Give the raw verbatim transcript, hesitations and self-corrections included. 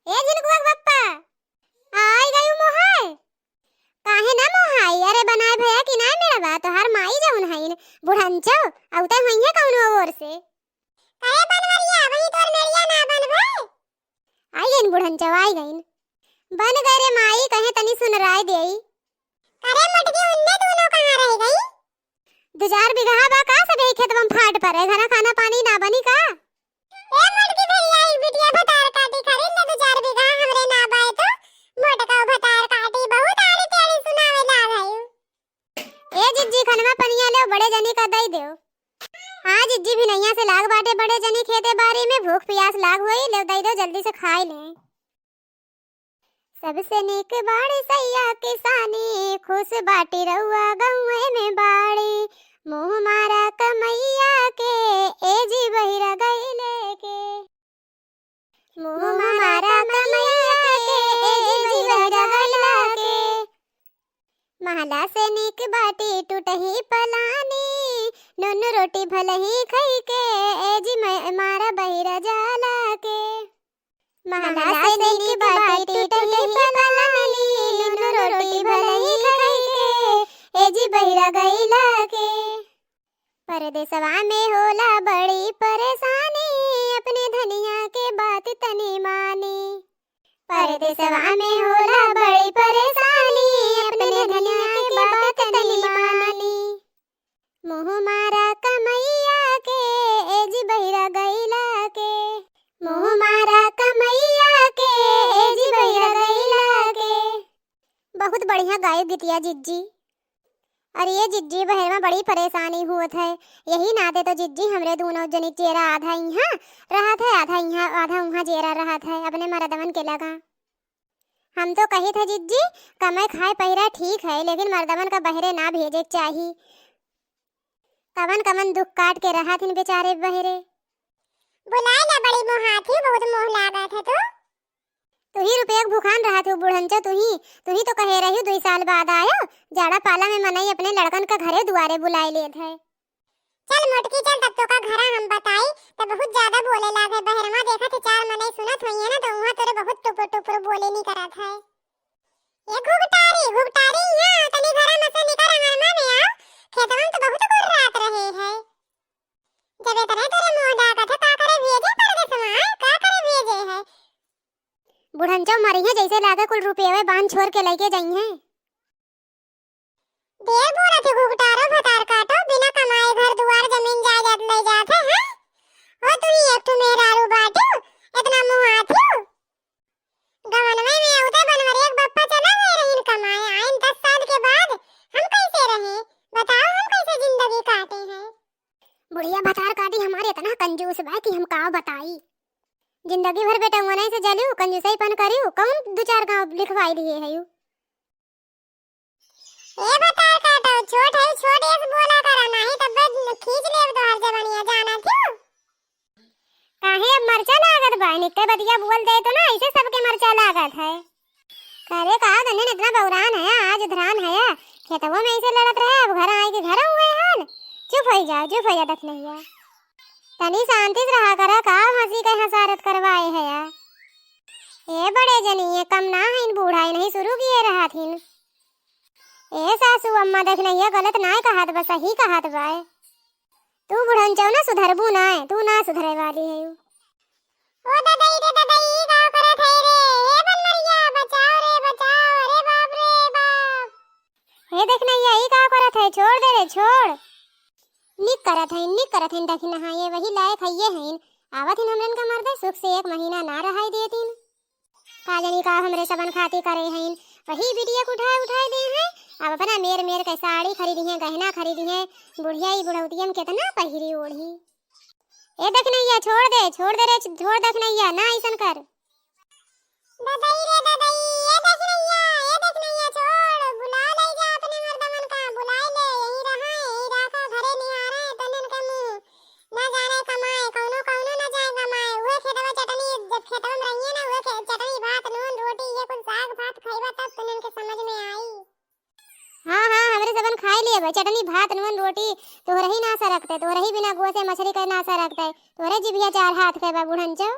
ए झिनकुआ के बप्पा, आई गयू मोहाय? काहे ना मोहाई? अरे बनाए भया कि नाय मेरा बा, तोहार माई जउन हईन, बुढ़ंचो, अउते होइहे कउनो ओर से। अरे बनवरिया, वही तोर मेरिया ना बन भय? आई गइन बुढ़ंचो, आई गइन। बन गए रे माई, कहे तनी सुनराय देई। अरे मोटकी, उन्ने दूनो कहाँ रह गई? दू चार बीघा बा का, सब यही खेतवा में फाट परे, घरा खाना पानी ना बनी का? ए मोटकी भेलिया, ई बिटिया भतार काटी खरीद ले, दू चार बीघा हमरे ना बाए तो, मोटका भतार काटी बहुत आड़ी टेढ़ी सुनावे लाग है। ए जिज्जी, खनवा पनिया लेव, बड़े जनी का दई देव। हाँ जिज्जी, भिनैया से लाग बाटे बड़े जनी खेते बारी में, भूख पियास लाग होई, लेव दई देव, जल्दी से खाई लें। सबसे नीक बाड़ी सैया किसानी, खुश बाटी रउआ गउए में बाड़ी। मुँह मारा कमैया के, ए जी बहिरा गइले के। मुँह मारा कमैया के, ए जी बहिरा गइले के। महला से नीक बाटी टूटही पलानी, नून रोटी भलही खई के, ए जी मैं मारा बहिरा जाला के। महला से नीक बाटी टूटही पलानी, नून रोटी भलही खई के, ए जी बहिरा गइला के। परदेसवा में होला बड़ी परेसानी, अपने धनिया के बात तनी मानी। परदेसवा में होला बड़ी परेसानी, अपने धनिया के बात तनी मानी। मुँह मारा कमैया के, ए जी बहिरा गइला के। मुँह मारा कमैया के, ए जी बहिरा गइला के। बहुत बढ़िया गायब गीतिया जिज्जी। अरे ये जिज्जी, बहरवा बड़ी परेसानी होत है, यही नाते तो जिज्जी हमरे दूनो जनी जेरा आधा इहाँ रहत है, आधा इहाँ, आधा उहाँ जेरा रहत है, अपने मरदवन के लगा। हम तो कहित है जिज्जी, कमाए खाए पहिरा ठीक है, लेकिन मरदवन का बहरे ना भेजे के चाही। कवन कवन दुख काट के रहत हिन बेचारे बहरे। बुलाए ना बड़ी मोहात ही, बहुत मोह लागत है तो। तुही रुपया के भुखान रहत हो बुढ़ंचो, तुही, तुही तो कहे रही दुई साल बाद आयो, जाड़ा पाला में मनई अपने लड़कन का घरे दुआरे बुलाए लेत है। चल मोटकी चल, तब तोका घरा हम बताई, तब बहुत ज्यादा बोले लागे। बहरवा देखत है चार मनई सुनत होइहे ना, तो उहाँ तोरे बहुत टुपुर टुपुर बोले नी करत है। ए घुघटारी, घुघटारी, यहाँ तनी घरा में से निकर, अंगनमा में आओ, खेतवा में तो बहुत गुर्रात रहे है। जब इतने तोरे मोह लागत है, का करे भेजे परदेसवा, आय? का करे भेजे है? बुढ़ंचो मरिहे जैसे लागे कुल रुपये बांध छोड़ के लइके जइहे। ढेर बोलत है घुघटारो भतार काटो, बिना कमाए घर दुआर जमीन जायदाद ले जात है, हैं? हो तुही एक ठो मेहरारू बाटू, इतना मोहात हो? गवनवे में अउते बनवरिया के बप्पा चला गए रहीन कमाए, आइन दस साल के बाद हम कैसे रहे? बताओ हम कैसे जिंदगी काटे हैं? बुढ़िया भतार काटी हमारे इतना कंजूस बा कि हम का बताई। जिंदगी भर बेटौवनई से जलियो, कंजूसईपन करियो, कौन दू चार गाँव लिखवाई दिए है यू? ए भतार काटो, छोट है, छोट ऐसे बोला करा, नाही तब खींच लेब तोहर जबनिया, जाना क्यों? काहे अब मरचा लागत बा? नित्ते बतिया बोल दे तो ना, ऐसे सबके मरचा लागत है। करे का गंजन इतना बौरान है, आज धरान है, खेतवो में ऐसे लड़त रहे, अब घर आए के घर हुए हाल। चुप हो जाओ, चुप हो जा दखनैया। तनी शांति से रहा करा, का हंसी के हंसारत करवाए है या? ए बड़े जनी, ये कम ना है, इन बूढ़ा ही नहीं शुरू किए रहा थीन। ए सासू अम्मा, दखनैया गलत नाय कहत बा, सही कहत बा। तू बुढ़न चौ ना सुधरबू नाय, तू ना सुधरे वाली है। ओ ददई रे ददई, ई का करत है रे? हे बनवरिया, बचाओ रे बचाओ, अरे बाप रे बाप। हे दखनैया, ई का करत है? छोड़ दे रे, छोड़। निक करत है, निक करत है, दखिनहा, ये वही लायक है, ये हैं। आवत हिन हमरन का मर्दे, सुख से एक महीना ना रहाई देतिन। का जानी का हमरे सबन खातिर करे हईन, वही बिटिया के उठाए उठाए दे हैं। अब अपना मेर मेर के साड़ी खरीदी हैं, गहना खरीदी हैं। बुढ़िया ई बुढ़ौतिया में कितना पहिरी ओढ़ी। ए दखनैया, छोड़ दे, छोड़ दे रे, छोड़ दखनैया, ना ऐसन कर। ददई रे ददई, ए दखनैया, ए दखनैया, छोड़, बुला ले जा अपने मर्दमन का, बुला ले, यहीं रहा, यहीं रखा, घरे निहारे, तनन के मुंह। ना जाने कमाए, कौनो कौनो ना जाए कमाए। उहे खेतवा चटनी, जब खेतवा में रहिए ना, उहे खे-, चटनी भात, नून रोटी, ये कुल साग भात खइबा तब तनन के समझ में आई। हाँ, हाँ, हमरे सबन खाए लिए बा, चटनी भात, नून रोटी, तोहरे ही ना सरकते, तोहरे ही बिना गोसे मछली के ना सरकते, तोहरे जिभिया चार हाथ के बा बुढ़न चौ।